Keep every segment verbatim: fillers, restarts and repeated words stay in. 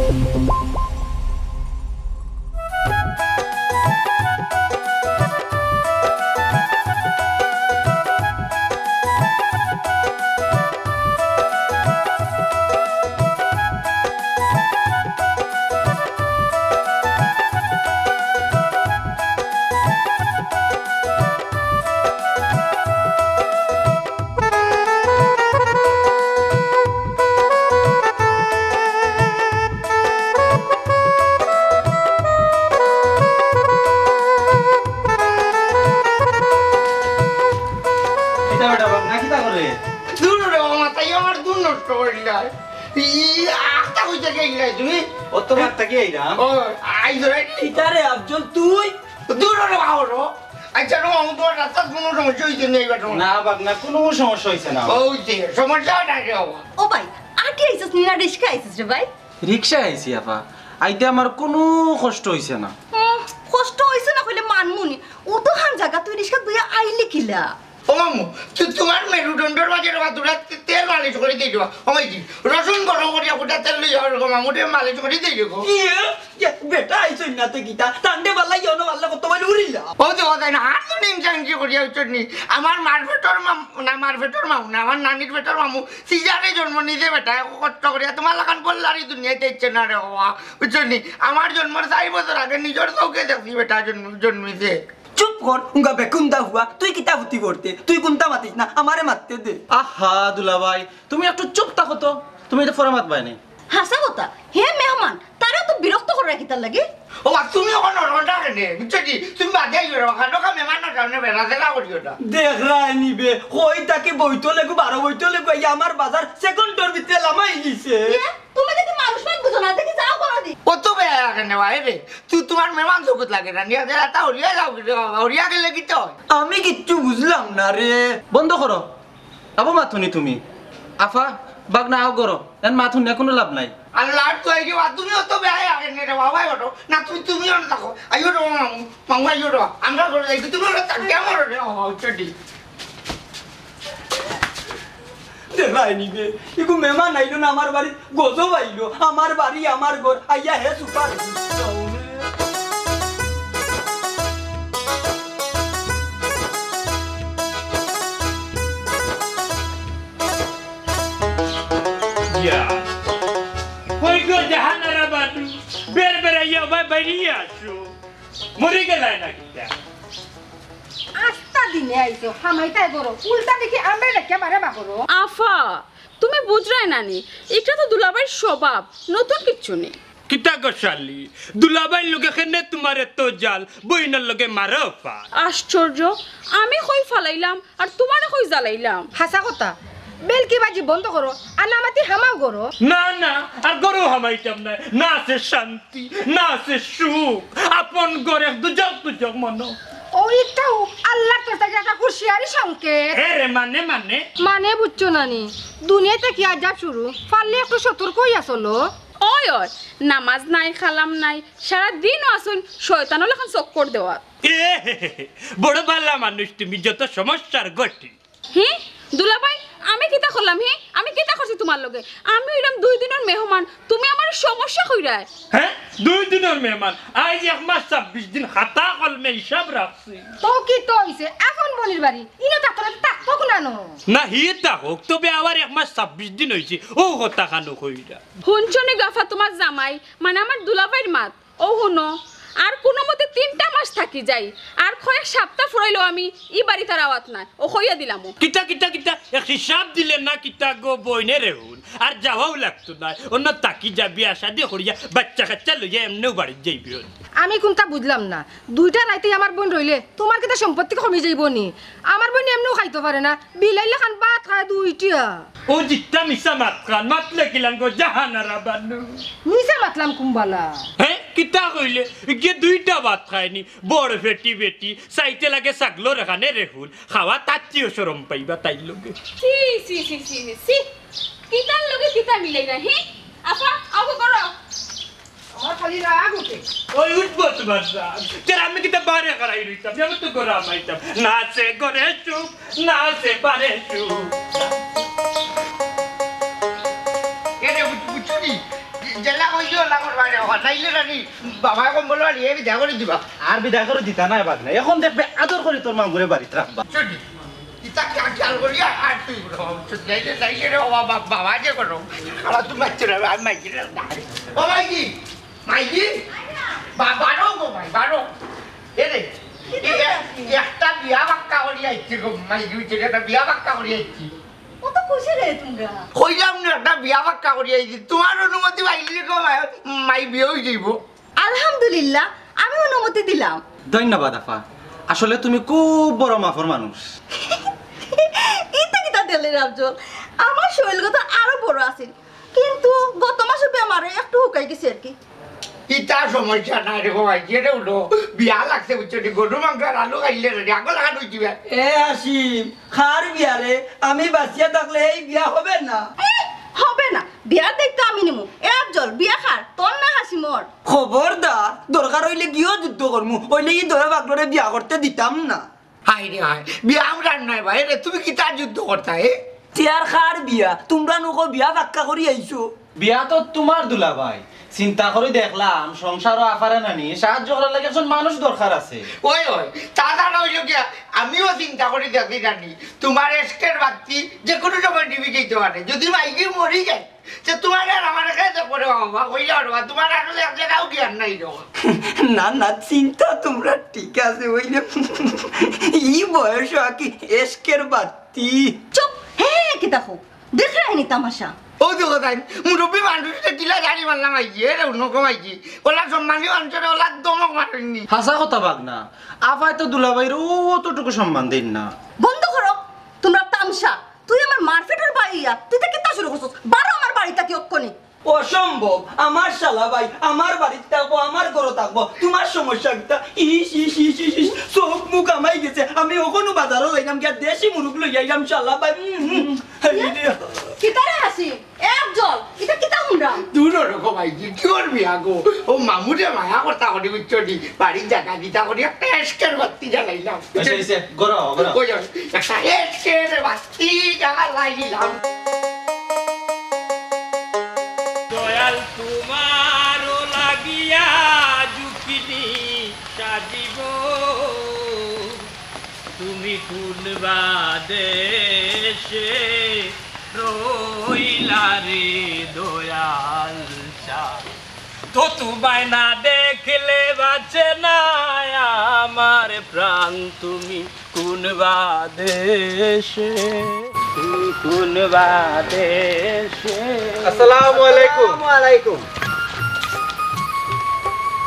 কিতা বেটা, ভাগনা কিতা করে? দূর রে বাবা, মাথায় আমার দূর নষ্ট করিলাই। ই, আস্তা কইতে গেলাই তুমি? অত মাত্তা কি আইরাম? ও, আইজ রে। কিতা রে আফজল তুই? দূর রে বাবা রে। আচ্ছা রে, আমি তোমার রাস্তাত কুনু সমস্যা অইছে নি বেটা? না ভাগনা, কুনু সমস্যা অইছে না। ওই যে, সমস্যা নাই রে বাবা। ও ভাই, আটি আইছস নি না রিক্সা আইছস রে ভাই? রিক্সায় আইছি আফা, আইতে আমার কুনু কষ্ট অইছে না। হুম, কষ্ট অইছে না কইলে মানমু নি। অতখান জাগা তুই রিক্সাত বইয়া আইলি কিলা? ও মামু, তু-, তুমার মেরুদণ্ডর মাঝে রে বা দুটা তে-, তেল মালিশ করি দেই রে বা। ও মাইজি, রসুন গরম করিয়া ফুটা তেল লইয়া রে গো মামু, রে মালিশ করি দেই রে গো। ইয়ে, ইয়ে, বেটা আইছইন না তে কিতা? তান্ডে বালা ইয়নো বালা কত বাইল উড়িলা। ও তো কথা না, আর তো নিমচাংচি করিয়া উঠছনি। আমার মার পেটর মাম-, না, মার পেটর মামু না, আমার নানির পেটর মামু সিজারে জন্ম নিজে বেটা, কষ্ট করিয়া তুমার লাখান বললারি দুনিয়াত আইছে না রে বাবা, বুঝছনি? আমার জন্মর চাইর বছর আগে নিজর চউখে দেখছি বেটা জন্ম-, জন্মিছে। চুপ কর, উঙ্গা বেকুন্দা হুয়া, তুই কিতা ফুতি করতে? তুই কুন্তা মাতিস না, আমারে মাততে দে। আহা, দুলাভাই, তুমি একটু চুপ থাকো তো, তুমি ইতা ফরে মাতবায় নি। হাছা কথা, হে মেহমান, তারে তো বিরক্ত করার কিতার লাগি? ও বা, তুমি অখন নরকটা কেনে? বুঝছো নি? তুমি বাদে আইও রে, খানো খা মেহমান না, সামনে বেড়া জেলা করিও না। দেখরায় নি বে, কই থাকি বইতো লেগু, বারো বইতো লেগু, এই আমার বাজার সেকেন্ডর ভিতরে লামাই গেছে। ইয়ে, তুমি দেখি মানুষ মাত বুঝো না, দেখি যাও করো দি। ও তো বেয়া লাগে না ভাই রে, তুই তুমার মেহমান জগত লাগে না, নিয়ে দে, তা হরিয়া যাও কি রে বাবা, হরিয়া গেলে কিতা অয়? আমি কিচ্ছু বুঝলাম না রে। বন্ধ করো, আবো মাতুনি তুমি। আফা, ভাগনা আও করো, এন মাতুন না কুনু লাভ নাই। আল্লাহ, তুই আইও, আর তুমিও তো বেয়া লাগে না রে বাবা, আইও রে। না, তুমি, তুমিও না থাকো। আইও রে মামু, মামু আইও রে। আমরা ঘরে যাই, তুমি ওরা তাকিয়া মরো রে বাবা, উঠছে দি। দেখরায় নি বে, ইগু মেহমান আইলো না আমার বাড়ি, গজব আইলো। আমার বাড়ি, আমার ঘর, আইয়া হে সুপার। ইয়া। কই গো জাহানারা বানু, বের বের আইয়া ভাই বাইরে আসো। মরি গেলায় না কিতা? আস্তা দিনে আইছো, হামাইতায় করো। উল্টা দেখি আমরারে রাখিয়া মারে বা করো। আফা, তুমি বুঝরায় না নি, ইটা তো দুলাভাইর স্বভাব, নতুন কিচ্ছু নি। কিতা গো শালি, দুলাভাইর লগে কেনে তুমার এত জাল, বইনর লগে মারো পা। আশ্চর্য, আমি কই ফালাইলাম আর তুমারে কই জ্বালাইলাম? হাছা কথা, বেলকি বাজি বন্ধ করো, আর না মাতি হামাও করো। না, না, আর ঘরো হামাইতাম নায়, না আছে শান্তি। না আছে সুখ, আপন ঘর এক দুজক দুজক মনো। ও ইটাও আল্লাহর তরফ থাকি একটা হুঁশিয়ারি সংকেত। এ রে মানে, মানে? মানে বুঝছো না নি? দুনিয়াত থাকি আজাব শুরু, পারলে একটু সতর্ক অইয়া চলো। ওই, ওই, নামাজ নাই, কালাম নাই, সারা দিনও আছইন শয়তানর লাখান চক্কর দেওয়াত। এ হে হে হে, বড় ভালা মানুষ তুমি, যত সমস্যার ঘটি। হি? দুলাভাই, আমি কিতা করলাম হি? আমি কিতা করছি তুমার লগে? আমি অইলাম দুই দিনর মেহমান, তুমি আমারে সমস্যা কইরায়। হে? দুই দিনর মেহমান? আইজ এক মাস ছাব্বিশ দিন খাতা কলমে হিসাব রাখছি। তো কিতা অইছে? আপন বইনর বাড়ি, ইনো থাকতো না, থাকতো কুনানো? না, হি থাকউক, তবে আবার এক মাস ছাব্বিশ দিন অইছে, অউ কথা খানো কইরা। হুনছো নি গো আফা তুমার জামাই, মানে আমার দুলাভাইর মাত, অউ হুনো, আর কুনুমতে তিনটা মাস থাকি যাই, আর কয়েক সাপ্তা ফুরাইলেও আমি ই বাড়িত আর আওয়াত নায়, অউ কইয়া দিলাম অউ। কিতা, কিতা, কিতা? এক হিসাব দিলে না কিতা গো বইনে রে হুন, আর যাওয়াও লাগতো নায়, অনো থাকি যা, বিয়া শাদি করিয়া, বাইচ্চা-কাইচ্চা লইয়া এমনেউ বাড়িত যাইবি অন। আমি কুনতা বুঝলাম না, দুইটা রাইতে আমার বইন রইলে তুমার কিতা সম্পত্তি কমি যাইবো নি? আমার বইন এমনেউ খাইতো পারে না, বিলাইর লাখান ভাত খায় দুইটা। ও জিত্তা মিছা মাত খান, মাতলে কিলান গো জাহানারা বানু। মিছা মাতলাম কুনবালা? হে, কিতা কইলে? ইগিয়ে দুইটা ভাত খায়নি, বড় ফেটি বেটি, চাইতে লাগে ছাগলর এখানে রে হুন। খাওয়া তার চেয়েও শরম পাইবা তাইর লগে। ছি, ছি, ছি, ছি, ছি। কিতার লগে কিতা মিলাই না, হে? আফা, আও করো। আমার খালি রাগ উঠে। ওই উঠবো তুমার রাগ। তোর আমি কিতা বারে খাড়াই রইতাম, আমি তো গোরা মাইতাম। না সে করে চুপ, না সে পারে চুপ। এরে বুঝ-, বুঝছো নি? যে-, জেলা কইও, লা আরে, হটাইলে রানি, বাবা এখন বলো, আর এ বিদায় করে দিবা। আর বিদায় করে দিতা নায় বাগনা, এখন দেখবে আদর করি তোর মামুরে বাড়িত রাখবা। চলি, ইতা খেয়াল খেয়াল করি, আর, আর তুই বলো, চলি, নাইলে, নাইলে রে, বাবা, বাবা, বাবা যে করো, খালা তুমি মারছো না, আমি মাইকি না। ও মাইকি, মাইকি, বা-, বারো গো ভাই, বারো। এ রে, এ, এ, একটা বিয়া বাক্কা করি আইছি গো, মাইকি, বুঝছো, একটা বিয়া বাক্কা করি আইছি। ও তো খুশি রে তোমরা। কইলাম না, একটা বিয়া বাক্কা করি আইছি। তোমার অনুমতি পাইলে গো, মাই, মাই বিয়া হয়ে যাইব। আলহামদুলিল্লাহ, আমি অনুমতি দিলাম। ধন্যবাদ আফা, আসলে তুমি খুব বড় মাফর মানুষ। ইতা কিতা দিলে রাফজল? আমার শরীরগত আরো বড় আছিল, কিন্তু গত মাসে বেমারে একটু হুকাই গেছে আর কি। ইতা সমস্যা নাই রে ভাই, যেটা হলো বিয়া লাগছে বুঝছো নি, গরু মাংস আর আলু খাইলে রে, আগো লাগান হইছি ভাই। এ আসিম, কার বিয়া রে? আমি বাঁচিয়া থাকলে এই বিয়া হবে না। এ, হবে না, বিয়ার দায়িত্ব আমি নিমু। এ আফজল, বিয়া কার, তোর না হাসিমর? খবরদার, দরকার হইলে গিয়েও যুদ্ধ করমু, হইলে ই ধরে বাগলরে বিয়া করতে দিতাম না। হায় রে হায়, বিয়া আমরার নায় ভাই, রে তুমি কিতার যুদ্ধ করতা, এ? তে আর কার বিয়া? তোমরা নকো বিয়া পাক্কা করি আইছো। বিয়া তো তোমার দুলাভাই। চিন্তা করি দেখলাম, সংসারও আফারে নানি, সাহায্য করার লাগি একজন মানুষ দরকার আছে। ওই, ওই, তা জানা হইল গিয়া, আমিও চিন্তা করি দেখি নানি, তোমার এসকের বাতি যে কোনো সময় নিভি যেতে পারে। যদি মাইজি মরি যায়, যে তোমার আর আমার কাছে পড়ে বাবা, কইলে আর বাবা, তোমার আসলে এক জায়গাও জ্ঞান নাই রে। না, না, চিন্তা তোমরা ঠিক আছে, ওই যে ই বয়স আর কি, এসকের বাতি। চুপ, হে, হে, কিতা কও? দেখরায়নি তামাশা। ও দেখো তাই, মুরব্বী মানুষরে কিলা জানি মারলাম আইজি, এ রে, নকম আইজি। ওলা সম্মানী মানুষরে ওলা দমক মারেননি। হাছা কথা বাগনা, আফায় তো দুলাভাইরে অতটুকু সম্মান দেইন না। বন্ধ করো তোমরা তামশা। তুই আমার মারফেটর ভাই ইয়া, তুই তো কিতা শুরু করছস? বারো আমার বাড়ি থাকি অক্ষণি। অসম্ভব, আমার শালা ভাই আমার বাড়িত থাকবো, আমার ঘরো থাকবো, তোমার সমস্যা কিতা? ইস, ইস, ইস, ইস, ইস, চোখ মুখ আমাই গেছে। আমি অখনো বাজারো যাইলাম গিয়া দেশি মুরগ লই আইলাম শালা ভাই। উম, উম, হায় রে। কিতারে হাসি? এ আফজল, ইতা কিতা হুনরাম? দূর রকম আইজি, কি করবি আগো? ও মামুরে মায়া করতা করি, বুঝছো নি? বাড়ির জায়গা দিতা করি, একটা এসকের বাতি জ্বালাইলাম। আচ্ছা, আচ্ছা, ঘুরাও, ঘুরাও। ওই, ওই, একটা এসকের বাতি জ্বালাইলাম। দয়াল তোমারও লাগিয়া ঝুঁকিনি সাজিব, তুমি কোন বা দেশে রইলা রে দয়াল চাঁদ? তো তোমায় না দেখলে বাঁচে না আমার প্রাণ, তুমি কোন বা দেশে, তুমি কোন বা দেশে। আসসালামু আলাইকুম। আসসালামু আলাইকুম।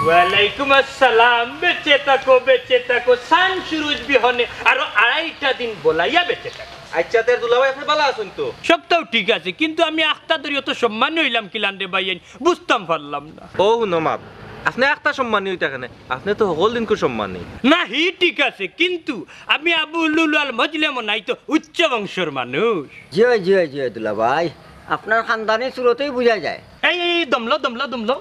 ওয়ালাইকুম আসসালাম। বেঁচে থাকো, বেঁচে থাকো, চান সুরুজ বিহনে আরো আড়াইটা দিন বলাইয়া বেঁচে থাকো। আচ্ছা, তে দুলাভাই, আপনে ভালা আছইন তো? সবতাউ ঠিক আছে, কিন্তু আমি আখতা ধরি অত সম্মানী অইলাম কিলান রে ভাইয়াইন, বুঝতাম পারলাম না। ও হুনো মাত, আপনে আখতা সম্মানী অইতা কেনে? আপনে তো হকল দিনকুর সম্মানী। না, হি ঠিক আছে, কিন্তু আমি আবু লুলু আল মজলেম নায় তো, উচ্চ বংশর মানুষ। জি অয়, জি অয়, জি অয় দুলাভাই, আপনার খানদানি সুরতেই বুঝা যায়। এই, এই, এই, দমলো, দমলো, দমলো।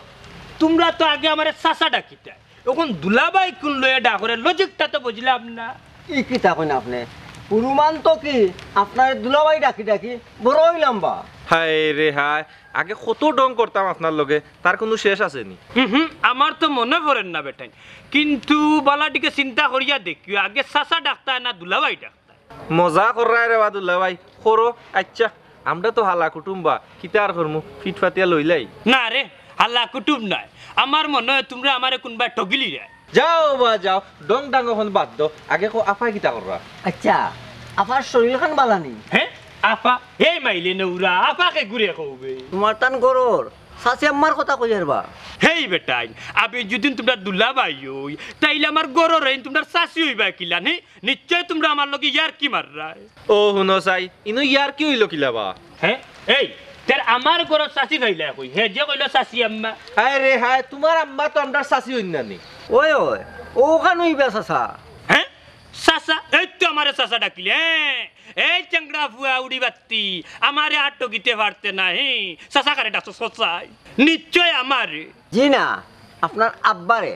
তুমরা তো আগে আমারে চাচা ডাকিতা, অখন দুলাভাই কুন লইয়া ডাকরে, লজিকটা তো বুঝলাম না। ই কিতা কইন আপনে? পুরুমান তো কি আপনারে দুলাভাই ডাকি ডাকি বড় অইলাম বা। হায় রে হায়, আগে কত ঢং করতাম আপনার লগে, তার কুনু শেষ আছে নি? হুম হুম, আমার তো মনো পড়ের না বেটাইন, কিন্তু বালা টিকে চিন্তা করিয়া দেখিও, আগে চাচা ডাকতায় না দুলাভাই ডাকতায়। মজা কররায় রে বা দুলাভাই, করো। আচ্ছা, আমরা তো হালা কুটুম বা, কিতা আর করমু, ফিটফাতিয়া লইলাই। না রে, হালা কুটুম নায়, আমার মনো অয় তুমরা আমারে কুনবায় ঠগিলিরায়। যাও বা যাও, ঢং ঢাং অখন বাদ দেও, আগে কও আফায় কিতা কররা? আচ্ছা, আফার শরীরখান বালা নি? হে? আফা? হে মাইলে নৌরা, আফা কেগুরে কওবে? তুমার তান ঘরর চাচি আম্মার কথা কইয়ার বা। হেই বেটাইন, আমি যুদি তুমরার দুলাভাই অই, তাইলে আমার ঘরর এইন তুমরার চাচি অইবায় কিলান, হে? নিশ্চয় তুমরা আমার লগে ইয়ার্কি মাররায়। ও হুনো চাই, ইনো ইয়ার্কি অইলো কিলা বা? হে? এই, তে আমার ঘরর চাচি পাইলায় কই? হে যে কইলো চাচি আম্মা। হায় রে হায়, তুমার আম্মা তো আমরার চাচি অইন না নি। ওই, ওই, অখান অইবা চাচা। হে? চাচা? এই তো আমারে চাচা ডাকিলে, হে? এই চেংড়া ফুয়া উড়ি বাত্তি, আমারে আর ঠগিতে পারতে না, হে? চাচা কারে ডাকছস কছাই? নিশ্চয় আমারে। জি না, আপনার আব্বারে।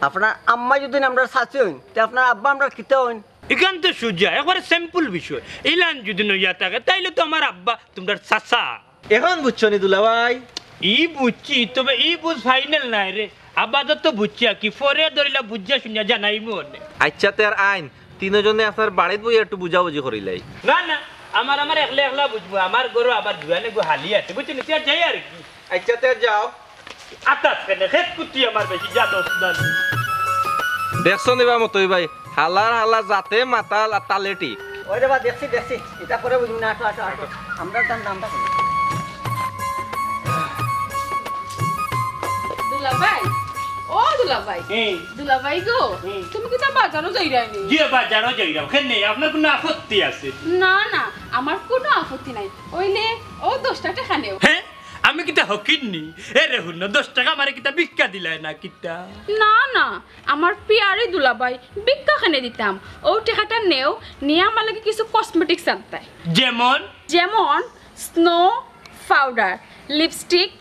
আপনার আম্মা যুদি আমরার চাচি অইন, তে আপনার আব্বা আমরার কিতা অইন? ইখান তো সুজা, একবারে simple বিষয়। ইলান যুদি নইয়া থাকে, তাইলে তো আমার আব্বা তুমরার চাচা। অখন বুঝছো নি দুলাভাই? ই বুঝছি, তবে ই বুঝ ফাইনাল নায় রে। আপাতত বুঝছি আর কি, পরে ধরিলা বুঝিয়া শুনিয়া জানাইমু অনে। আইচ্ছা, তে আর আইন, তিনজনে আপনার বাড়িত বইয়া একটু বুঝাবুঝি করিলাই। না, না, আমার, আমার একলা একলা বুঝমু, আমার ঘরো আবার জুয়ানে গো হালি আছে, বুঝছো নি? তে আর যাই আর কি। আইচ্ছা, তে আর যাও। আতাস কেনে, খেত কুটি আমার বেশি জানোস না। দেখছো নি বা মতই ভাই, হালার হালা জাতে মাতাল আর তালে ঠিক। ওই রে বা, দেখছি, দেখছি। ইটা পরে বুঝবি না, আটো, আটো, আটো। আমরা তার নামটা কই? দুলাভাই, ও দুলাভাই। হুম। দুলাভাই গো, হুম। তুমি কিতা বাজারো যাইরায় নি? জি, বাজারো যাইরাম। কেনে, আপনার কুনু আপত্তি আছে? না, না, আমার কুনু আপত্তি নাই। অইলে ও দশটা টেকা নেও। হে? আমি কিতা ফকির নি? এরে হুনো, দশ টেকা আমারে কিতা ভিক্ষা দিলায় না কিতা? না, না, আমার পিয়ারি দুলাভাই, ভিক্ষা কেনে দিতাম? অউ টেকাটা নেও, নিয়া আমার লাগি কিছু cosmetics আনতায়। যেমন? যেমন snow powder, lipstick,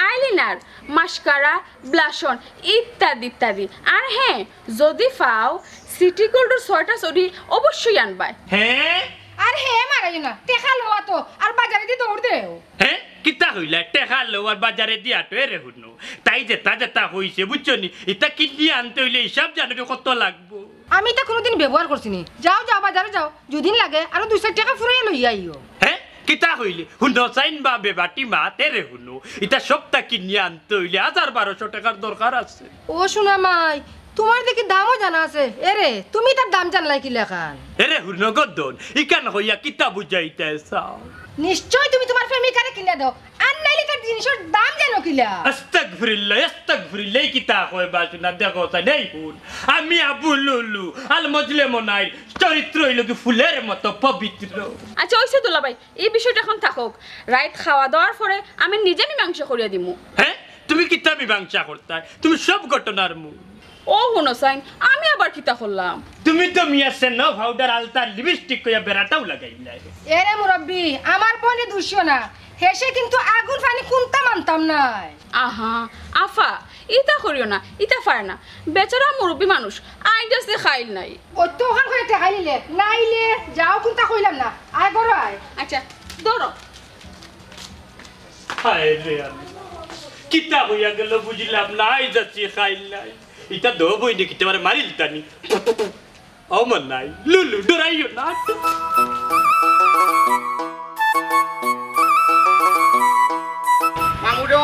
eyeliner, mascara, blush on ইত্যাদি ইত্যাদি। আর হ্যাঁ, যদি পাও সিটি গোল্ডর ছয়টা চুড়ি অবশ্যই আনবায়। হ্যাঁ? আর হে মারাইও না, টেকা লওয়া তো, আর বাজারেদি দৌড় দেও। হে? কিতা কইলা? টেকা লও আর বাজারেদি আটো, এরে হুনো। তাই যেতা যেতা কইছে, বুঝছো নি? ইতা কিনিয়া আনতে অইলে হিসাব জানো নি কত লাগবো? আমি ইতা কুনুদিন ব্যবহার করছি নি। যাও, যাও, বাজারো যাও। যুদিন লাগে, আরো দুই চাইর টেকা ফুরাইয়া লইয়া আইও। হে? কিতা কইলে? হুনো চাইন বা বেবাটি মাত, এরে হুনো। ইতা সবতা কিনিয়া আনতে অইলে হাজার বারোশো টেকার দরকার আছে। ও সোনা মাই, তুমার দেখি দামও জানা আছে। এরে, তুমি ইতার দাম জানলায় কিলাখান? এরে হুনো গদন, ইখান কইয়া কিতা বুঝাইতায় চাও? নিশ্চয় তুমি তুমার প্রেমিকারে কিনা দেও, আর নাইলে তার জিনিসর দাম জানো কিলা? আস্তাগফিরুল্লাহ, আস্তাগফিরুল্লাহ, ই কিতা কয় বা সোনা, দেখো চাইন, এই হুন, আমি আবু লুলু, আল মজলে মনাইর চরিত্র অইলো কি ফুলের মতো পবিত্র। আচ্ছা, অইছে দুলাভাই, ই বিষয়টা অখন থাকউক। রাইত খাওয়া দাওয়ার পরে আমি নিজে মীমাংসা করিয়া দিমু। হে? তুমি কিতা মীমাংসা করতায়? তুমি সব ঘটনার মূল। ও হুনো চাইন, আমি আবার কিতা করলাম? তুমি তো মিয়া snow powder, আলতা, lipstick কইয়া বেড়াটাও লাগাইলায়। এরে মুরব্বি, আমার বইনরে দুষিও না, হেষে কিন্তু আগুন পানি কুন্তা মানতাম নায়। আহা, আফা, ইতা করিও না, ইতা পারে না। বেচারা মুরব্বি মানুষ, আইজ আছে কাইল নাই। অউ তো অখান কইয়া টেকা নিলে, নাইলে যাও কুন্তা কইলাম না। আয় ঘরো আয়। আচ্ছা, ধরো। হায় রে আল্লাহ, কিতা অইয়া গেল বুঝলাম না, আইজ আছে কাইল নাই। ইতা দো বইনে কিতা আমারে মারিলতা নি। ও মনাই, লুলু, ডরাইও না। মামু রে,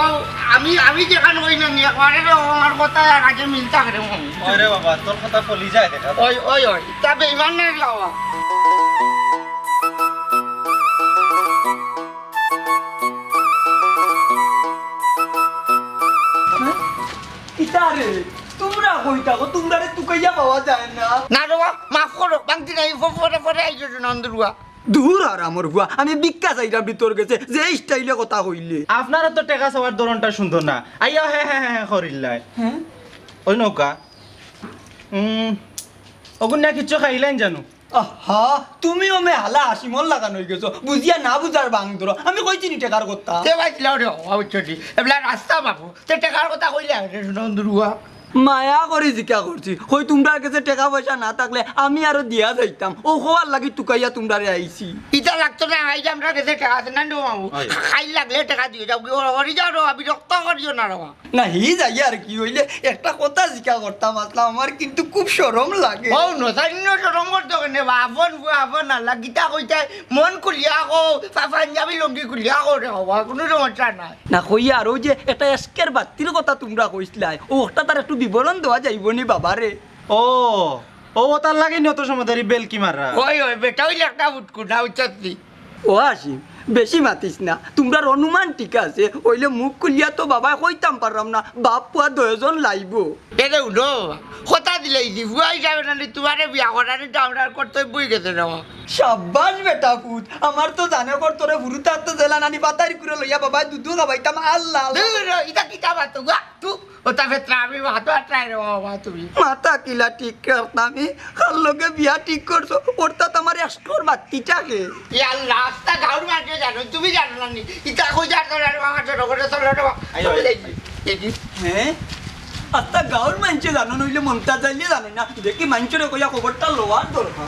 আমি, আমি যেখান কইলাম নি, একবারে রে, ও আমার কথা আর আগে মিল থাকে রে, মামু। ওরে বাবা, তোর কথা ফলি যায় দেখা। ওই, ওই, ওই, তা বেইমান নায় রে বাবা। কিতা রে? তুমরা কই থাকো? তুমরারে তুকাইয়া পাওয়া যায় না। না রে বা, মাফ করো, ভাংতি নাই, ফ-, ফরে, ফরে আইছো নন্দুরুয়া। দূর হারামর ফুয়া, আমি ভিক্ষা চাইরাম নি তোর গেছে, যে স্টাইলে কথা কইলে। আপনারও তো টেকা চাওয়ার ধরনটা সুন্দর না। আইয়া হে হে হে হে করিল্লায়। হ্যাঁ? ওই নৌকা। উম, অগুন না কিচ্ছু খাইলাইন জানো? আহা, তুমিও মে হালা হাসিমর লাখান অইগেছো, বুঝিয়া না বুঝার ভান ধরো। আমি কইছি নি টেকার কথা। তে ভাই, দিলাও রে, বাবা, বুঝছো নি? এবলা রাস্তা বাবু, তে টেকার কথা কইলে আরে নন্দুরুয়া। মায়া করি জিকা করছি, কই তুমরার গেছে টেকা পয়সা না থাকলে আমি আরো দিয়া যাইতাম। অউ কওয়ার লাগি তুকাইয়া তুমরারে আইছি। ইতা লাগতো না, আইজ আমরার গেছে টেকা আছে না রে মামু? অয়। খাইল লাগলে টেকা দিয়া যাও, হরি যাও রে, বিরক্ত করিও না রে। না, হি যাই আর কি, অইলে একটা কথা জিকা করতাম আছলাম, আমার কিন্তু খুব শরম লাগে। ও, নসাইন্য শরম করতো কেনে বা? আপন ফুয়া, আপন আল্লাহ, কিতা কইতায়, মন খুলিয়া কও, পা-, পাঞ্জাবি লুঙ্গি খুলিয়া কও রে বাবা, কুনু সমস্যা নাই। না, কইয়ার অউ যে একটা এশকের বাত্তির কথা তুমরা কইছলায়, অউ অটার একটু বিবরণ দেওয়া যাইবো নি বাবারে? ও, ও, অটার লাগি নি অত সময় ধরি বেলকি মারা। ওই, ওই, বেটা অইলে একটা ফুটকু না, বুঝছস নি? ও হাসিম, বেশি মাতিস না, তুমরার অনুমান ঠিক আছে, অইলে মুখ খুলিয়া তো বাবায় কইতাম পাররাম না, বাপ ফুয়া দুইজন লাইবো। এরে হুনো, কথা দিলাইছি, ফুয়া হিসাবে নানি তুমারে বিয়া করানি তো আমরার কর্তব্য অইগেছে রে বা। সাব্বাস বেটা ফুত, আমার তো জানে কর তোরে হুরুতাত তো জেলা নানি বাতারি করে লইয়া বাবায় দুধ খাবাইতাম, আল্লাহ, আল্লাহ। দূর হ, ইতা কিতা মাতো গো? তু, অতা ফেতরা আমি মাতো আটরায় রে বাবা তুমি। মাথা কিলা ঠিক করতাম আমি, কার লগে বিয়া ঠিক করছো, অর্থাৎ আমার এশকর বাত্তিটাকে। ইয়া আল্লাহ, আস্তা গাউর মানষে জানো, তুমি জানো না নি? ইতা কই জানো না রে বাবা, ছোট করে চলো রে বাবা। আইও, আইও। এই, এই, এই। হ্যাঁ? আস্তা গাউর মানষে জানো, নইলে মন্তাজ আইলে জানো না। দেখি মানষরে কইয়া খবরটা লওয়ার দরকার।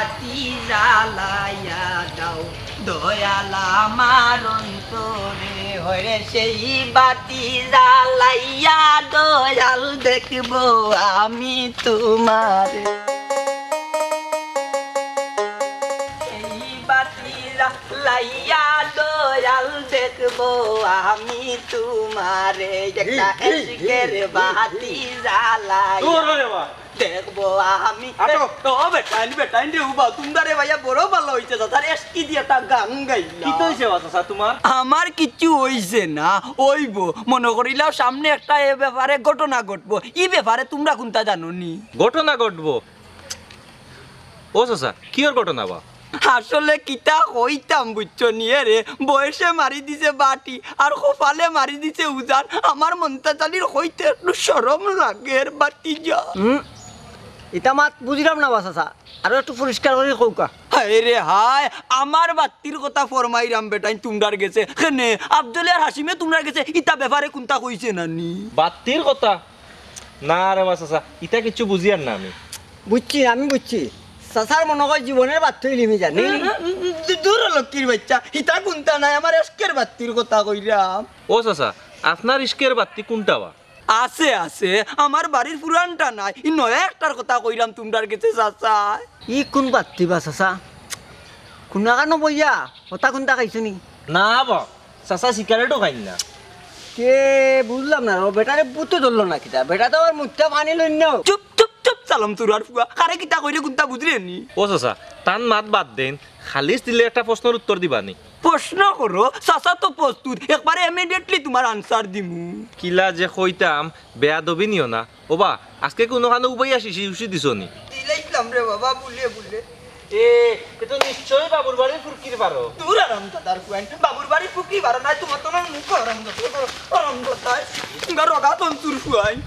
বাতি জ্বালাইয়া দাও দয়াল আমার অন্তরে, হরে সেই বাতি জ্বালাইয়া দয়াল দেখবো আমি তোমারে। সেই বাতি জ্বালাইয়া দয়াল দেখবো আমি তোমারে, একটা এই, এই, এশকের এই, এই, বাতি জ্বালাইয়া দূর হয়ে বা। দেখবো আমি। আটো। এ, ও বেটাইন, বেটাইন রে, উবা, তোমরা রে ভাইয়া বড় ভালা অইছে, চাচার এশকি দিয়া একটা গান গাইলা। কিতা অইছে বা চাচা তোমার? আমার কিচ্ছু অইছে না, অইবো। মনো করিলাও সামনে একটা এ ব্যাপারে ঘটনা ঘটবো। ই ব্যাপারে তোমরা কুনতা জানো নি? ঘটনা ঘটবো? ও চাচা, কিওর ঘটনা বা? আসলে কিতা কইতাম বুঝছো নি, এ রে, বয়সে মারি দিছে বাটি, আর কপালে মারি দিছে উজান। আমার মন্তাজ আলীর কইতে একটু শরম লাগের, বাতিজা। হুম, ইতা মাত বুঝিলাম না বা চাচা, আরো একটু পরিষ্কার করি কউক্কা। হায় রে হায়, আমার বাত্তির কথা ফরমাইরাম বেটাইন তোমরার গেছে। কেনে, আব্দুল আর হাসিমে তোমরার গেছে ইতা ব্যাপারে কুনতা কইছে না নি? বাত্তির কথা? না রে বা চাচা, ইতা কিচ্ছু বুঝিয়ার না আমি। বুঝছি, আমি বুঝছি। চাচার মনো কয় জীবনের বাত্তি লিমি জানি। উম, উম, উম, দূ-, দূর হ লক্ষ্মীর বাইচ্চা, ইতা কুনতা নায়, আমার এশকের বাত্তির কথা কইরাম। ও চাচা, আপনার এশকের বাত্তি কুনটা বা? আছে, আছে, আমার বাড়ির পুরানটা নায়, ই নয়া একটার কথা কইরাম তোমরার গেছে চাচা। ই কুন বাত্তি বা চাচা? কুনাখানো বইয়া কথা কুনতা খাইছো নি? না বা, চাচা সিগারেটও খাইন না। কে বুঝলাম না, ও বেটারে ভূতে ধরলো না কিতা? বেটা তো আবার মুখটা পানি লইন না। চুপ, চুপ, চুপ, চালম চুরার ফুয়া। কারে কিতা কইরে কুনতা বুঝরে নি? ও চাচা, তান মাত বাদ দেন, খালিস দিলে একটা প্রশ্নর উত্তর দিবা নি? প্রশ্ন করো, চাচা তো প্রস্তুত, একবারে immediately তোমার answer দিমু। কিলা যে কইতাম, বেয়াদবি নিও না। ওবা, আজকে কুনোখানো উবাইয়া শিশি উশি দিছো নি? দিলাইছলাম রে বাবা, বুলে বুলে। এ, এ তো নিশ্চয়ই বাবুর বাড়ির ফুরকির বারো। দূর আরাম দাদার ফুয়াইন, বাবুর বাড়ির ফুরকির বারো নায়, তোমার তো মুখ আরাম দাদা, আরাম দাদা। তোমরা রগা তন্তুর ফুয়াইন,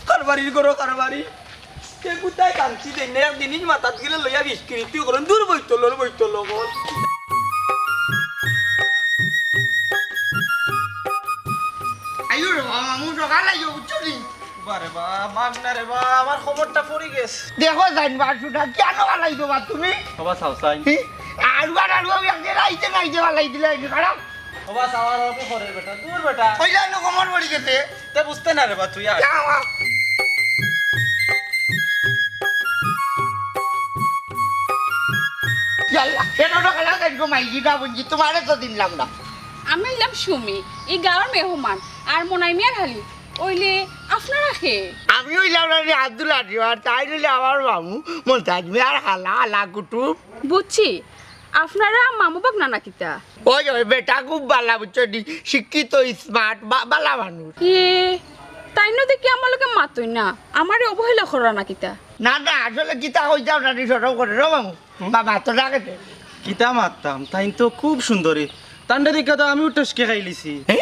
কারবারির ঘরো কারবারি। কে কুনতায় কান্তি দেন না, এক জিনিস মাথাত গেলে লইয়া বিস্কৃতি করেন, দূর বইতলর বইতল বল। আইও রে বাবা, মামু সকাল আইও, বুঝছো নি? বারে বা, মাগ না রে বা, আমার খবরটা পড়ি গেছে। দেখো জাইন বাসুটা, কেন ফালাই দেবা তুমি? বাবা, চাও চাই। হি? আড়ুয়া, আড়ুয়া, আমি আজকে রাইতে, রাইতে ফালাই দিলে, এই খারাপ। বাবা, চাও আর আমি করে বেটা, দূর বেটা। কইলা না, খবর পড়ি গেছে। তে বুঝতে না রে বা, তুই আর। যাও, আও। ইয়াল্লা, এটা তো খেলা দেখবো, মাইজি না বুঝি, তোমারে তো দিলাম না। আমি অইলাম সুমি, ই গাঁওর মেহমান, আর মনাই মিয়ার হালি। অইলে আপনারা কে? আমি অইলাম না রে আব্দুল আজিম, আর তাইন অইলে আমার মামু, মন্তাজ মিয়ার হালা, হালা কুটুম। বুঝছি, আপনারা মামু ভাগনা না কিতা? ওই, ওই বেটা খুব বালা, বুঝছো নি? শিক্ষিত, smart, বা-, বালা মানুষ। এ, তাইন দেখি আমার লগে মাতইন না, আমারে অবহেলা কররা না কিতা? না, না, আসলে কিতা কইতাম না, নি শরম করে, রে মামু। বাবা, তো ডাকে দে। কিতা মাততাম, তাইন তো খুব সুন্দরী। তানরে দেখিয়া তো আমিও টসকে খাইলিছি। হে?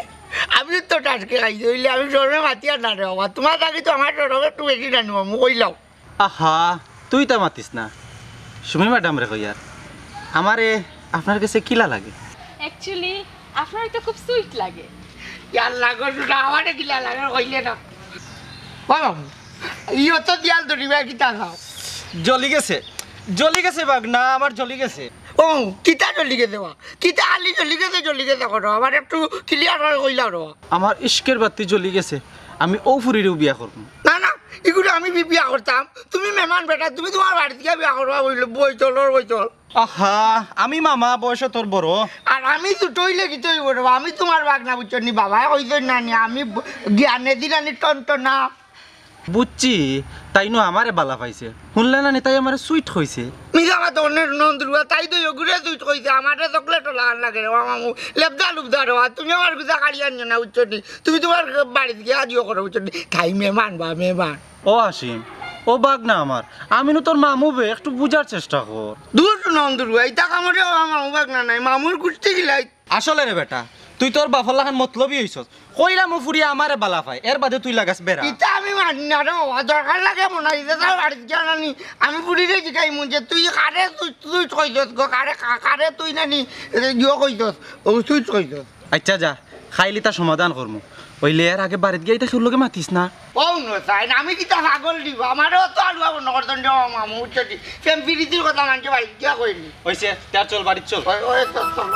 আমি তো টসকে খাইছি, অইলে আমি শরমে মাতিয়ার না রে বাবা। তোমার থাকি তো আমার শরম একটু বেশি না নি মামু, কইলাও। আহা, তুই তা মাতিস না। সুমি ম্যাডামরে কইয়ার, আমারে আপনার গেছে কিলা লাগে? Actually, আপনারে তো খুব sweet লাগে। ইয়াল্লা গো, শুনা, আমারে কিলা লাগে, কইলে না। ও মামু, ইও তো দিয়াল ধরিবা, কিতা চাও? জ্বলি গেছে, জ্বলি গেছে ভাগনা, আমার জ্বলি গেছে। ও, কিতা জ্বলি গেছে বা? কিতা খালি জ্বলি গেছে, জ্বলি গেছে করো? আমার একটু clear করে কইলাও রে। আমার ইশকের বাতি জ্বলি গেছে, আমি অউ ফুরিরেউ বিয়া করমু। না, না, ইগুরে আমি বি-, বিয়া করতাম। তুমি মেহমান বেটা, তুমি তোমার বাড়িত গিয়া বিয়া করবা, বইল-, বইতলর বইতল। আহা, আমি মামা, বয়সে তোর বড়। আর আমি ছোট অইলে কিতা অইবো রে বা? আমি তোমার ভাগনা, বুঝছো নি? বাবায় কইছইন না নি, আমি ব-, জ্ঞানে দিলানি টনটনা। বুঝছি, তাইনও আমারে বালা পাইছে। হুনলে না নি, তাই আমারে sweet কইছে। মিছা মাতো অন্যের নন্দুরুয়া, তাই তো ইগুরে sweet কইছে, আমারে chocolate লাগান লাগে রে বা মামু, লেবদা লুবদা রে বা, তুমি আমার গুজা কাড়ি আনিও না, বুঝছো নি? তুমি তোমার বাড়িত গিয়া আজিও করো, বুঝছো নি? তাই মেহমান বা মেহমান। ও হাসিম, ও ভাগনা আমার, আমি নু তোর মামু বে, একটু বুঝার চেষ্টা কর। দূর নন্দুরুয়া, ইতা কামড়ে ও মামু ভাগনা নায়, মামুর গুষ্টি গিলাই। আসলে রে বেটা, তুই তোর বাফর লাখান মতলবি অইছস। কইলাম অউ ফুরিয়ে আমারে বালা পায়, এর বাদে তুই লাগাস বেড়া। ইতা আমি মানি না রে বাবা, দরকার লাগে মনে হয়, যে তার বাড়িত গিয়া নানি, আমি ফুরিরে জিকাইমু যে তুই কারে তুই, তুই কইছস গো, কারে, কা-, কারে তুই নানি, এ, ইয়ো কইছস, ও তুই কইছস। আচ্ছা যা, খাইলি তা সমাধান করমু। অইলে এর আগে বাড়িত গিয়া ইতা কেউর লগে মাতিস না। ও হুনো চাইন, আমি কিতা পাগল নি বা? আমারে অত আলুয়া মনো করছইন রে মামু, বুঝছো নি? প্রেম পিরিতির কথা মানষে বাড়িত গিয়া কয় নি। অইছে, তে আর চল, বাড়িত চল। ওই, ওই, চল, চল।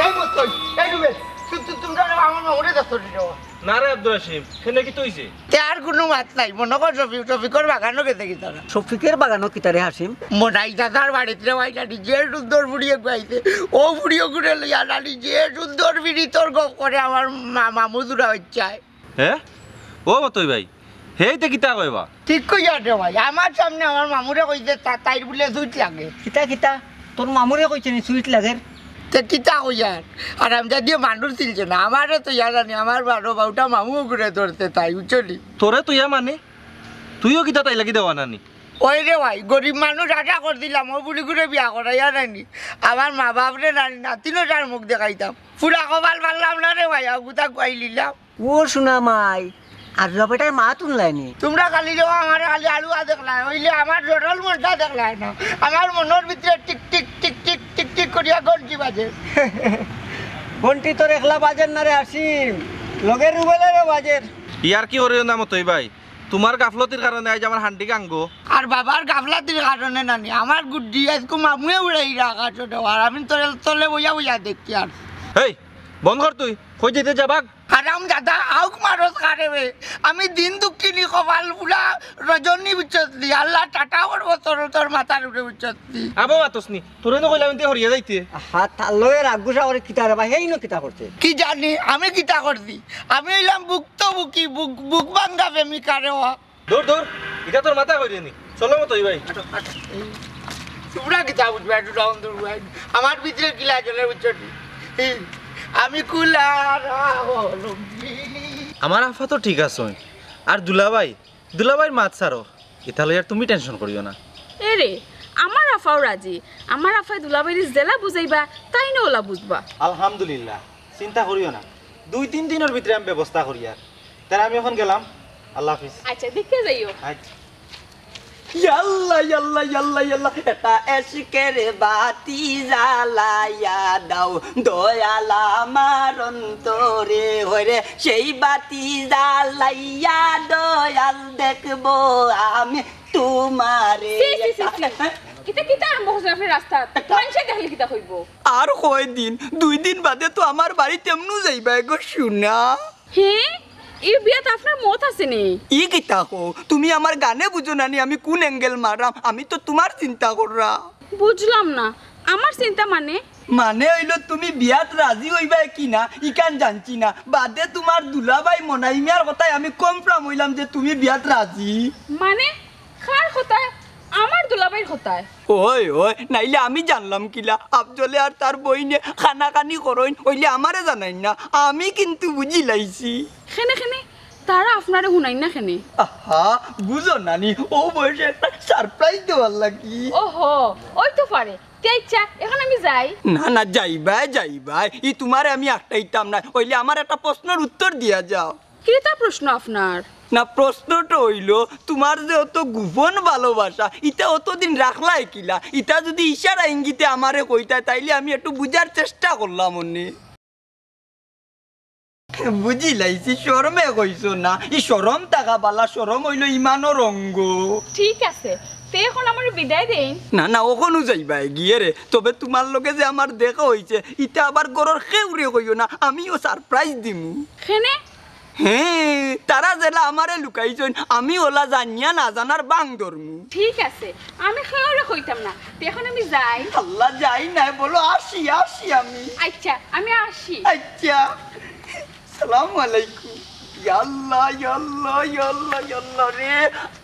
এই মতই, এই রুবেল, তু-, তু-, তুমরা আমার মামুরে দেখছো নি রে? না রে আব্দুর হাসিম, কেনে কিতা অইছে? তে আর কুনু মাত নাই, মনো কর শফিক, শফিকর বাগানো গেছে কিতা না? শফিকর বাগানো কিতা রে হাসিম? মনাই দাদার বাড়িত রে ভাই নানি, যে সুন্দর ফুড়ি এগু আইছে, অউ ফুড়ি অগুরে লইয়া নানি, যে সুন্দর পিরিতর গপ করে আমার মা-, মামু জুড়া অইছে। হে? ও মতই ভাই, হে ইতা কিতা কয় বা? ঠিক কইয়ার রে ভাই, আমার সামনে আমার মামুরে কইছে তা-, তাইর বুলে সুইট লাগে। কিতা, কিতা? তোর মামুরে কইছে নি সুইট লাগের? তে কিতা কইয়ার? আর আমি যা দিয়া মানুষ চিনছে না, আমারে তো ইয়া জানি, আমার বারো বাউটা মামু অগুরে ধরছে তাই, বুঝছো নি? তোরে তো ইয়া মানে? তুইও কিতা তাই লাগি দেওয়ানা নি? ওই রে ভাই, গরিব মানুষ আশা করছিলাম, অউ ফুড়িগুরে বিয়া করাইয়া নানি। আমার মা বাপরে নানি, নাতিনর মুখ দেখাইতাম। পুরা কপাল পাইলাম না রে ভাই, অগুতা খুয়াই লিলাম। ও সোনা মাই, আর দুলাভাইটার মাত হুনলায় নি? তুমরা খালি যাও, আমারে খালি আলুয়া দেখলায়, অইলে আমার জটল মনটা দেখলায় না। আমার মনর ভিতরে tick tick, tick tick, tick tick করিয়া ঘন্টি বাজে। ঘন্টি তোর একলা বাজের না রে হাসিম, লগের রুবেলেরও বাজের। ইয়ার কি করিও না মতই ভাই, তুমার গাফলতির কারণে আইজ আমার হান্ডি গাঙ্গো। আর বাবার গাফলতির কারণে নানি, আমার গুড্ডি আইজকু মামুয়ে উড়াই রাখা ছোট, আর আমি তলে তলে বইয়া বইয়া দেখি আর। এই, বন্ধ কর তুই, কই যাইতে যা ভাগ। হারাম দাদা, আউক মারস কারে বে। আমি দিন দুঃখিনী কপাল পুরা রজনী বুঝছস নি, আল্লাহ টাটা করবো তোর, তোর মাথার উপরে বুঝছস নি। আবো মাতস নি, তোরে না কইলাম এনতে হরিয়া যাইতে। হা, তার লগে রাগ গুসা করে কিতা রে ভাই, হেই ন কিতা করছে? কি জানি, আমি কিতা করছি? আমি অইলাম ভুক্তভোগী, বুক, বুক ভাঙ্গা প্রেমিকা রে ওয়া। দূর, দূর, ইটা তোর মাথা কইরে নি। চলো মতই ভাই। তুমরা কিতা বুঝবা, একটু ডাউন দূর ভাই। আমার ভিতরে কিলা চলে বুঝছো নি? এই, আমি কুলার আলমগীর। আমার আফা তো ঠিক আছে, আর দুলাভাই, দুলাভাইর মাত ছাড়ো, ইতা লইয়া আর তুমি টেনশন করিও না। এরে, আমার আফাও রাজি। আমার আফায় দুলাভাইরে যেলা বুঝাইবা, তাইন অলা বুঝবা। আলহামদুলিল্লাহ, চিন্তা করিও না, দুই তিন দিনর ভিতরে আমি ব্যবস্থা করিয়ার। তাইলে আমি অখন গেলাম, আল্লাহ হাফিজ। আচ্ছা, দেখতে যাইও। আচ্ছা। ইয়াল্লা, ইয়াল্লা, ইয়াল্লা, ইয়াল্লা, এটা এশকের বাতি জ্বালাইয়া দাও, দয়াল আমার অন্তরে, হরে সেই বাতি জ্বালাইয়া দয়াল দেখবো আমি তোমারে। ছি, ছি, ছি, ছি। ইতা কিতা আরম্ভ করছইন আপনে রাস্তাত? মানষে দেখলে কিতা কইবো? আর কয়দিন, দুই দিন বাদে তো আমার বাড়িত এমনু যাইবায় গো সোনা। হে, ই বিয়াত আপনার মত আছে নি? ই কিতা কও? তুমি আমার গানে বুঝো না নি, আমি কুন angle মাররাম? আমি তো তুমার চিন্তা কররাম। বুঝলাম না, আমার চিন্তা মানে? মানে অইলো তুমি বিয়াত রাজি অইবায় কি না, ইখান জানছি না। বাদে তুমার দুলাভাই মনাই মিয়ার কথায় আমি confirm অইলাম যে তুমি বিয়াত রাজি। মানে? কার কথায়? আমার দুলাভাইর কথায়। ওই, ওই, নাইলে আমি জানলাম কিলা? আফজলে আর তার বইনে কানাকানি করইন, অইলে আমারে জানাইন না, আমি কিন্তু বুঝিলাইছি। কেনে, কেনে? তারা আপনারে হুনাইন না কেনে? আহা, বুঝো না নি, অউ বয়সে একটা surprise দেওয়ার লাগি। ওহো, অইতো পারে। তে আইচ্ছা, অখন আমি যাই। না, না, যাইবায়, যাইবায়, ই তুমারে আমি আটকাইতাম না, অইলে আমার একটা প্রশ্নর উত্তর দিয়া যাও। কিতা প্রশ্ন আপনার? না, প্রশ্নটা অইলো, তুমার যে অত গোপন ভালোবাসা, ইতা অতদিন রাখলায় কিলা? ইতা যুদি ইশারা ইঙ্গিতে আমারে কইতায়, তাইলে আমি একটু বুঝার চেষ্টা করলাম অনে। বুঝিলাইছি, শরমে কইছো না। ই শরম থাকা বালা, শরম অইলো ইমানর অঙ্গ। ঠিক আছে, তে অখন আমারে বিদায় দেইন। না, না, অখনও যাইবায় গিয়া রে। তবে তুমার লগে যে আমার দেখা অইছে, ইতা আবার ঘরর কেউরে কইও না, আমিও surprise দিমু। কেনে? হে, তারা যেলা আমারে লুকাইছইন, আমি অলা জানিয়া না জানার ভান ধরমু। ঠিক আছে, আমি কেউরে কইতাম না। তে অখন আমি যাই। আল্লাহ, যাই নায়, বলো আসি, আসি আমি। আইচ্ছা, আমি আসি। আইচ্ছা, সালামু আলাইকুম। ইয়াল্লা, ইয়াল্লা, ইয়াল্লা, ইয়াল্লা রে,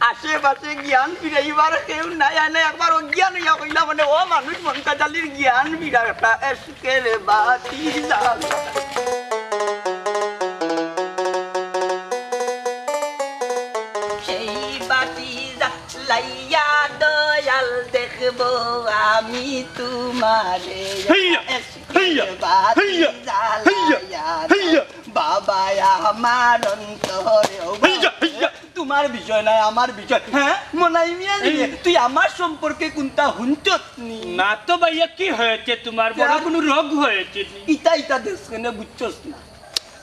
আশেপাশে জ্ঞান ফিরাইবার কেউ নাই, আনে একবার অজ্ঞান অইয়া কইলা মানে, ও মানুষ, মনটা জালির জ্ঞান ফিরা, একটা এশকের বাতি জ্বালা। সেই আরে, হেইয়া, হেইয়া, হেইয়া, হেইয়া, হেইয়া। বাবা আমার অন্তরে, ও বাবা। হেইয়া, হেইয়া। তোমার বিষয় নাই, আমার বিষয়। হ্যাঁ, মনাই মিয়া রে, এই তুই আমার সম্পর্কে কুনতা হুনছস নি? না তো ভাইয়া, কি হয়েছে তোমার? বড় কেন? কোনো রোগ হয়েছে নি? ইতা, ইতা দেশ কেনে বুঝছস না?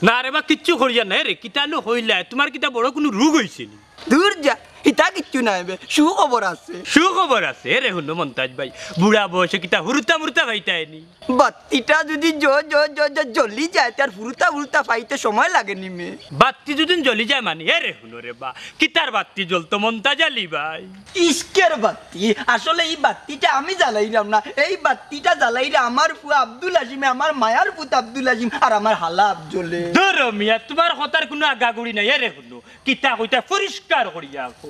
না রে বা, কিচ্ছু করিয়া নাই রে, কিতা নু হইলা, তোমার কিতা বড় কোনো রোগ হইছে নি? দূর যা, ইতা কিচ্ছু নাই বে, সুখবর আছে। সুখবর আছে? এরে হুনো মন্তাজ ভাই, বুড়া বয়সে কিতা হুরুতা মুরুতা পাইতায় নি? বাত্তিটা যদি জ-, জ-, জ-, জ-, জ্বলি যায়, তার ফুরুতা ফুরুতা পাইতে সময় লাগে নি মে। বাত্তি যদি জ্বলি যায় মানে? এরে হুনো রে বা, কিতার বাত্তি জ্বলতো মন্তাজ আলী ভাই? ইশকের বাত্তি। আসলে এই বাত্তিটা আমি জ্বালাইলাম না, এই বাত্তিটা জ্বালাইরা আমার ফুয়া আব্দুল হাসিমে, আমার মায়ার পুত আব্দুল হাসিম আর আমার হালা আফজলে। ধরো মিয়া, তোমার কথার কোনো আগাগুড়ি নাই। এরে হুনো, কিতা কইতা পরিষ্কার করিয়া কও।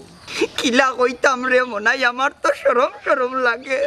কিলা কইতাম রে মনাই, আমার তো শরম শরম লাগে।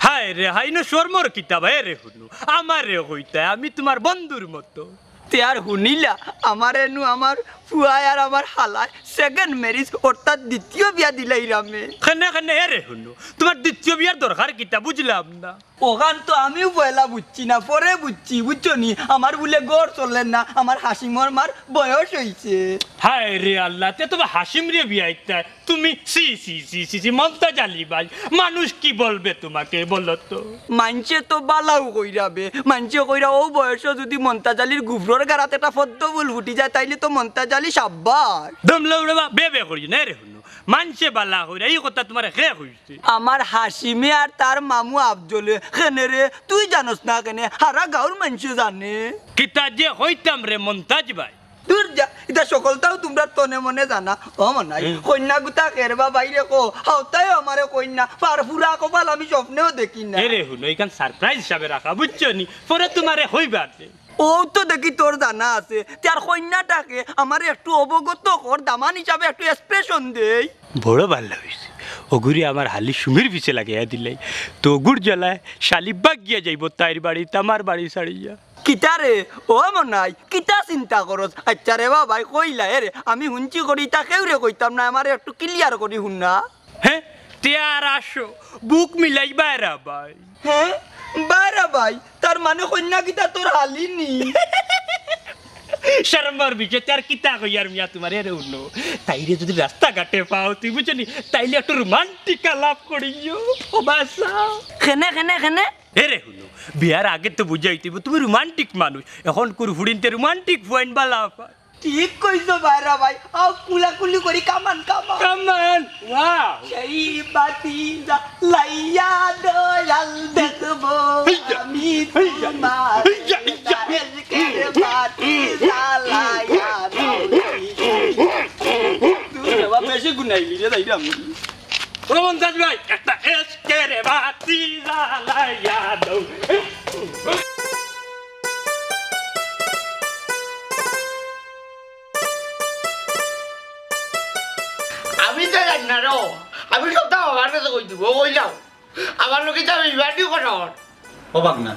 হায় রে, হাইনো শরমর কিতা বা? এরে হুনো, আমারে কইতায়, আমি তোমার বন্ধুর মতো। তে আর হুনিলা, আমার এনু আমার ফুয়ায় আর আমার হালায় second marriage, অর্থাৎ দ্বিতীয় বিয়া দিলাইরামে। কেনে, কেনে? এরে হুনো, তোমার দ্বিতীয় বিয়ার দরকার কিতা? বুঝলাম না। ওখান তো আমিও পয়লা বুঝছি না, পরে বুঝছি, বুঝছো নি? আমার বুলে ঘর চলের না, আমার হাসিমর মার বয়স হইছে। হায় রে আল্লাহ, তে তোমার হাসিমরে বিয়া দিতায় তুমি? ছি, ছি, ছি, ছি, ছি, মন্তাজ আলী ভাই, মানুষ কি বলবে তোমাকে বলো তো? মানষে তো বালাউ কইরা বে, মানষে কইরা অউ বয়সো যদি মন্তাজ আলীর গুফরর গারাত একটা পদ্ম ফুল ফুটি যায়, তাইলে তো মন্তাজ আলী সাব্বাস। দম লও রে বা, বে বে করি না রে হুনো। মানষে বালা কইরা, এই কথা তোমারে কে কইছে? আমার হাসিমে আর তার মামু আফজলে। কেনে রে, তুই জানোস না কেনে? হারা গাউর মানষে জানে। কিতা যে কইতাম রে মন্তাজ ভাই। দূর যা, ইতা সকলতাউ তুমরার তনে মনে জানা। ও মনাই, হুম। কইন্যা গুতা কের বা বাইরে কো, হাওতায় আমারে কইন্যা, ফার ফুরা কপাল আমি স্বপ্নেও দেখি না। এরে হুনো, ইখান surprise হিসাবে রাখা, বুঝছো নি? পরে তোমারে কইবা নে। অউ তো দেখি তোর জানা আছে, তে আর কইন্যাটাকে আমারে একটু অবগত কর, দামান হিসাবে একটু expression দেই। বড় ভালা অইছে, অগুরে আমার হালি সুমির পিছে লাগাইয়া দিলাই, তো অগুর জ্বালায় শালি বাগিয়া যাইবো তাইর বাড়িত, আমার বাড়ি ছাড়িয়া। কিতা রে, ও মনাই, কিতা চিন্তা করস? আচ্ছা রে বা ভাই, কইলা এরে, আমি হুনছি করি, ইতা কেউরে কইতাম না, আমারে একটু clear করি হুন না। হে, তে আর আসো, বুক মিলাই বাইরা ভাই। হে, বাইরা ভাই, তার মানে কইন্যা কিতা তোর হালি নি? শরমর বিষয়, তে আর কিতা কইয়ার মিয়া তোমারে? এরে হুনো, তাইরে যদি রাস্তাঘাটে পাও, তুমি বুঝছো নি, তাইলে একটু romantic আলাপ করিও। ও বাসা। কেনে, কেনে, কেনে? এরে হুনো, বিয়ার আগে তো বুঝাইতে অইবো, তুমি romantic মানুষ, অখনকুর ফুড়িন্তে romantic ফুয়াইন বালা পায়। ঠিক কইছো বাইরা ভাই, আও কুলাকুলি করি, come on, come on। Come on, wow। সেই বাতি জ্বালাইয়া দয়াল দেখবো আমি তোমার। হেইয়া, হেইয়া। এসকের বাতি জ্বালাইয়া দাও। তুই বাবা বেশি গুনাইলি রে, যাইরাম। ও মন্তাজ ভাই, একটা এসকের বাতি জ্বালাইয়া দাও। আমি তো জানি না রে, আমি সবতা আমার কাছে কই দিমু, কইলাম। আমার লগে তো আমি বিবাদই করার। ও বাগনা,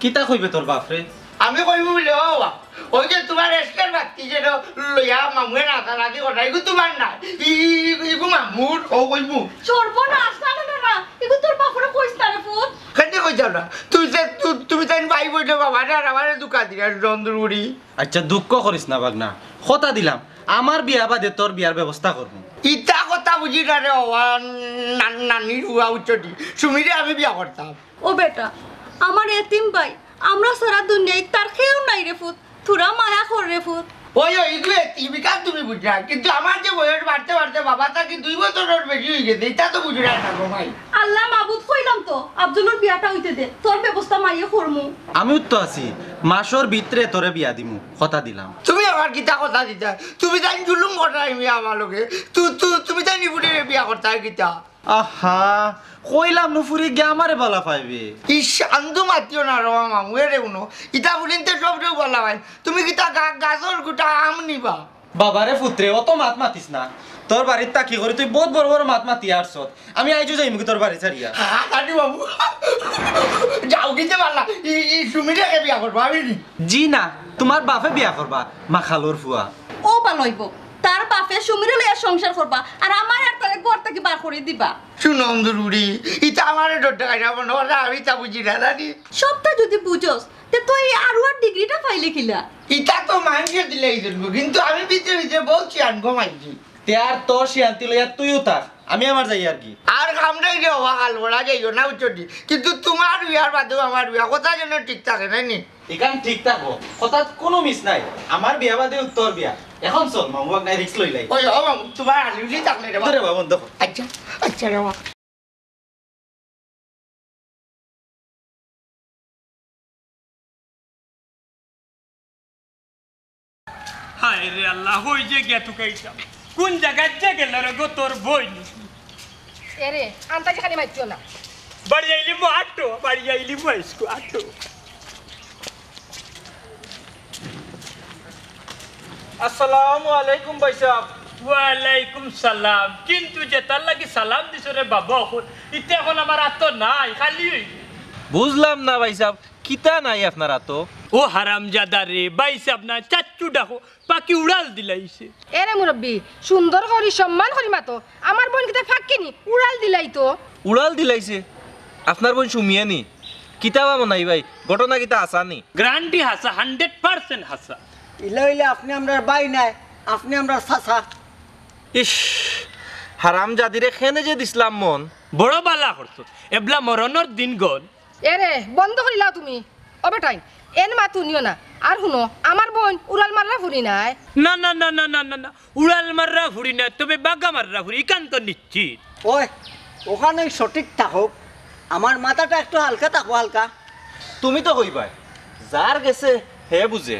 কিতা কইবে তোর বাফরে? আমি কইমু বুলে, ও বাবা, ওই যে তোমার এসকের বাতি যেটা লইয়া মামুয়ে নাচানাচি করা, ইগু তোমার না, ই-, ই-, ইগু মামুর, ও কইমু। সর্বনাশ, না, না, না, না, ইগু তোর বাফরে কইস না রে পুত। কেনে কইতাম না? তুই যে, তু-, তুমি তাইন ভাই বইনে বাবারে আর আমারে ধুকা দিরা, রন্দুর বুড়ি। আচ্ছা, দুঃখ করিস না বাগনা, কথা দিলাম, আমার বিয়া বাদে তোর বিয়ার ব্যবস্থা করমু। ইতা কথা বুঝি না রে বাবা, না-, নানির হুয়া উচ্চটি, সুমিরে আমি বিয়া করতাম। ও বেটা, আমার এতিম ভাই, আমরা ছাড়া দুনিয়াত তার কেউ নাই রে পুত, থুড়া মায়া কর রে পুত। ওই, ওই, ইগু এতিম, ইখান তুমি বুঝরায়, কিন্তু আমার যে বয়স বাড়তে বাড়তে বাবা থাকি দুই বছরর বেশি অইগেছে, ইতা তো বুঝরায় না গো ভাই। আল্লাহ মাবুদ, কইলাম তো, আফজলর বিয়াটা অইতে দে, তোর ব্যবস্থা মাইয়ে করমু। আমিও তো আছি, মাসর ভিতরে তোরে বিয়া দিমু, কথা দিলাম। তুমি আবার কিতা কথা দিতায়? তুমি তাইন জুলুম কররায় নি আমার লগে, তু-, তু-, তুমি তাইন ই ফুড়িরে বিয়া করতায় কিতা? আহা, কইলাম নু ফুড়ি গিয়া আমারে বালা পাইবে। ইস, আন্দু মাতিও না রে মামু, এরে হুনো, ইতা ফুড়িন্তে সবরেউ বালা পাইন। তুমি কিতা গা-, গাছর গুটা আম নিবা? বাবারে পুতরে, অত মাত মাতিস না। তোর বাড়িত থাকি করি তুই বউত বড় বড় মাত মাতি আরছত। আমি আইজউ যাইমুগি তোর বাড়ি ছাড়িয়া। হা, হা, জানি বাবু। যাও কিনতে পারলা। ই, ই সুমিরে কে বিয়া করবা, আমি নি? জি না, তোমার বাফে বিয়া করবা, মাখালর ফুয়া। ও বালা অইবো, তার বাফে সুমিরে লইয়া সংসার করবা, আর আমার আর তারে ঘর থাকি বার করি দিবা। হুনো অন্ধুর বুড়ি, ইতা আমারে ডর দেখাইরা মনো করো, আমি তা বুঝি না জানি। সবটা যদি বুঝস, তে তুই আরুয়ার ডিগ্রিটা পাইলে কিলা? ইতা তো মাইনষে দিলেই চলবো, কিন্তু আমি ভিতরে ভিতরে বউত শিয়ান গো মাইনষে। তে আর তোর শিয়ান্তি লইয়া তুইও থাক, আমি আমার যাই আর কি। আর কাম নাই রে বাবা, হাল বড়া যাইও না, বুঝছো নি? কিন্তু তুমার বিয়ার বাদেও আমার বিয়া, কথা যেন ঠিক থাকে, নায় নি? ইখান ঠিক থাকবো, কথাত কুনু মিস নাই। আমার বিয়া বাদেও তোর বিয়া। এখন চল, মামু বাগ নাই, রিস্ক লইলাই। ওই, ও মামু, তুমার আলিউলি থাকলে রে বাবা। ধরে বাবা, বন্ধ কর। আচ্ছা, আচ্ছা রে বাবা। হায় রে আল্লাহ, হই যে গিয়া তুকাইতাম। কোন জাগাত যে গেল রে গো তোর বই? এরে, আন্তাজি খালি মাতিও না। বাড়ি আইলি মো আটো, বাড়ি আইলি মো আইসকু আটো। আসসালামু আলাইকুম ভাইসাব। ওয়ালাইকুম সালাম। কিন্তু যেতার লাগি সালাম দিছো রে বাবা, অখন ইতা অখন আমার আতো নাই, খালি অইগেছে। বুঝলাম না ভাইসাব, কিতা নাই আপনার আতো? ও হারামজাদা রে, ভাইসাব না, চাচ্চু ডাকো, পাখি উড়াল দিলাইছে। এরে মুরব্বি, সুন্দর করি সম্মান করি মাতো। আমার বইন কিতা ফাক্কি নি? উড়াল দিলাইতো। উড়াল দিলাইছে? আপনার বইন সুমিয়া নি? কিতা বা মনাই ভাই, ঘটনা কিতা হাছা নি? গ্যারান্টি হাছা, হান্ড্রেড পার্সেন্ট হাছা। ইলা অইলে আপনে আমরার ভাই নায়, আপনে আমরার চাচা। ইশ, হারামজাদিরে কেনে যে দিছলাম মন। বড় বালা করছো, এবলা মরণর দিন গন। এরে, বন্ধ করিলাও তুমি। ও বেটাইন, এন মাত হুনিও না। আর হুনো, আমার বইন উড়াল মাররা ফুরি নায়। না, না, না। উড়াল মাররা ফুরি নায়, তবে বাগা মাররা ফুরি, ইখান তো নিশ্চিত। ওই, অখান সঠিক থাকউক, আমার মাথাটা একটু হালকা থাকবো, হালকা। তুমি তো কইবায়, যার গেছে হে বুঝে।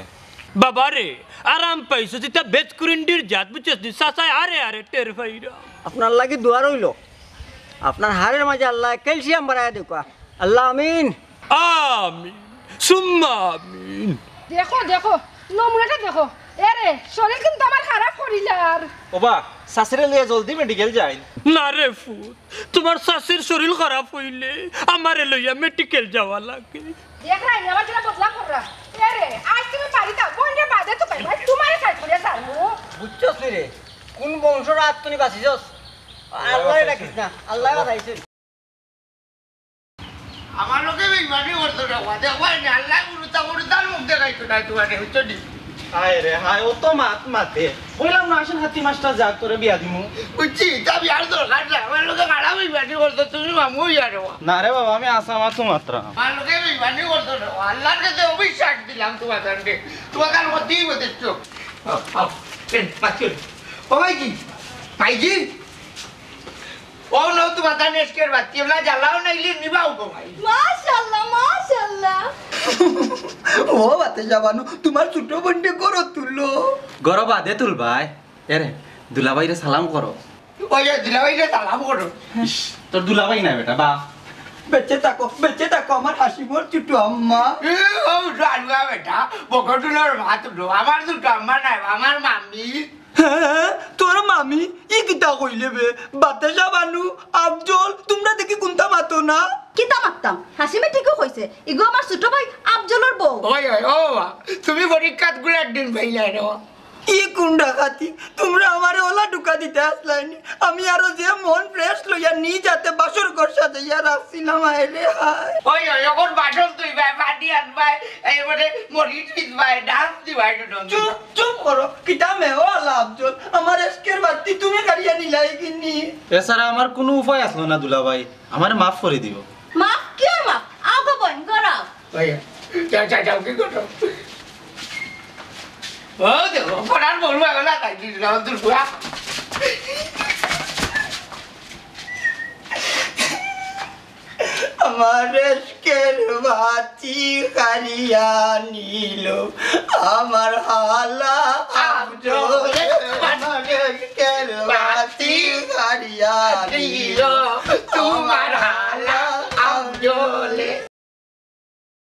বাবা রে, আরাম পাইছো, ইতা বেচকুরিন্ডির জাত, বুঝছস নি? চাচায় আরে আরে টের পাইরা। আপনার লাগি দোয়া রইলো, আপনার হাড়ের মাঝে আল্লায় ক্যালসিয়াম বাড়াইয়া দেউক্কা। আল্লাহ আমিন। আমিন। সুম্মা আমিন। দেখো, দেখো, নমুনাটা দেখো। এরে, শরীর কিন্তু আমার খারাপ করিলার। ওবা, চাচিরে লইয়া জলদি মেডিকেল যাইন। না রে ফুত, তুমার চাচির শরীর খারাপ অইলে আমারে লইয়া মেডিকেল যাওয়া লাগে। দেখরায়নি, আমার যেটা বদলা কররা। এরে, আইজ তুমি বাড়িত আও, বইনরে বাদে তুকাইবায়, তুমারে সাইড করিয়া ছাড়মু। বুঝছস নি রে, কুন বংশর আত থনে বাঁচিছস? আল্লায় ডাকিস না, আল্লায় বাঁচাইছইন। আমার লগে বেইমানি করছো না, ওয়া দেখো, আল্লায় গুরুতা গুরুতার মুখ দেখাইতো না তুমারে, বুঝছো নি? হায় রে হায়, অত মাত মাতে। কইলাম না, আশ্বিন কাতি মাসটা যাউক, তোরে বিয়া দিমু। বুঝছি, তা বিয়ার দরকার নাই। আমার লগে খারাপ বেইমানি করছো, তুমি মামু অইয়া রে ওয়া। না রে বাবা, আমি হাছা মাতু মাতরাম। আমার লগে বেইমানি করছো না, আল্লার গেছে অবিশ্বাস দিলাম তুমার সঙ্গে। তুমার কাল মধ্যেই বলতেছো। আও, আও, এ, মাতছো। ও ভাইজি, ভাইজি। ও নও, তুমার তান এসকের বাতি, ওলা জ্বালাও নাইলে নিবাও গো ভাই। মাশাআল্লাহ, মাশাআল্লাহ। ও বাতাসা বানু, তুমার ছোট বইনরে ঘরো তুলো। ঘরো বাদে তুলবায়। এরে, দুলাভাইরে সালাম করো। ওই যে দুলাভাইরে সালাম করো। ইশ, তোর দুলাভাই না বেটা, বাপ। বেঁচে থাকো, বেঁচে থাকো, আমার হাসিমর ছোট আম্মা। এ, ও জানুয়া বেটা, বকটুলর ভাত উঠো। আমার ছোট আম্মা নাই, আমার মামি। হ্যাঁ, তোর মামি? ই কিতা কইলে বে? বাতাসা বানু, আফজল, তুমরা দেখি কুন্তা মাতো না? কিতা মাততাম? হাসিমে ঠিকউ কইছে, ইগু আমার ছোট ভাই আফজলর বউ। ওই, ওই, ও বাবা, তুমি পরীক্ষাত গুলার দিন পাইলায় রে। ই কুন ডাকাতি? তুমরা আমারে অলা ধুকা দিতায় আছলায় নি? আমি আরো যে মন fresh লইয়া নিজ আতে বাসর ঘর সাজাইয়া রাখছিলাম, হায় রে হায়। ওই, ওই, অখন বাসন ধুইবায়, পানি আনবায়, এই মানে মরিচ পিসবায়, ডান্স দিবায়, একটু ডান্স চুপ, দিবায়। চুপ করো। কিতা মেয়ে ও আল্লাহ আফজল, আমার এসকের বাতি তুমি কাড়িয়া নিলায় কিনি? এছাড়া আমার কুনু উপায় আছলো না দুলাভাই, আমারে মাফ করি দিও। মাফ? কিওর মাফ? আও গো বইন, ঘরো আও। ওই, যাও, যাও, যাও, কি করো? ও দেখো, পড়ার বড় আগলা তাই কি না, দুর্গা। আমার এসকের বাতি কাড়িয়া নিল আমার হালা আফজল। আমার এসকের বাতি কাড়িয়া নিল তুমার হালা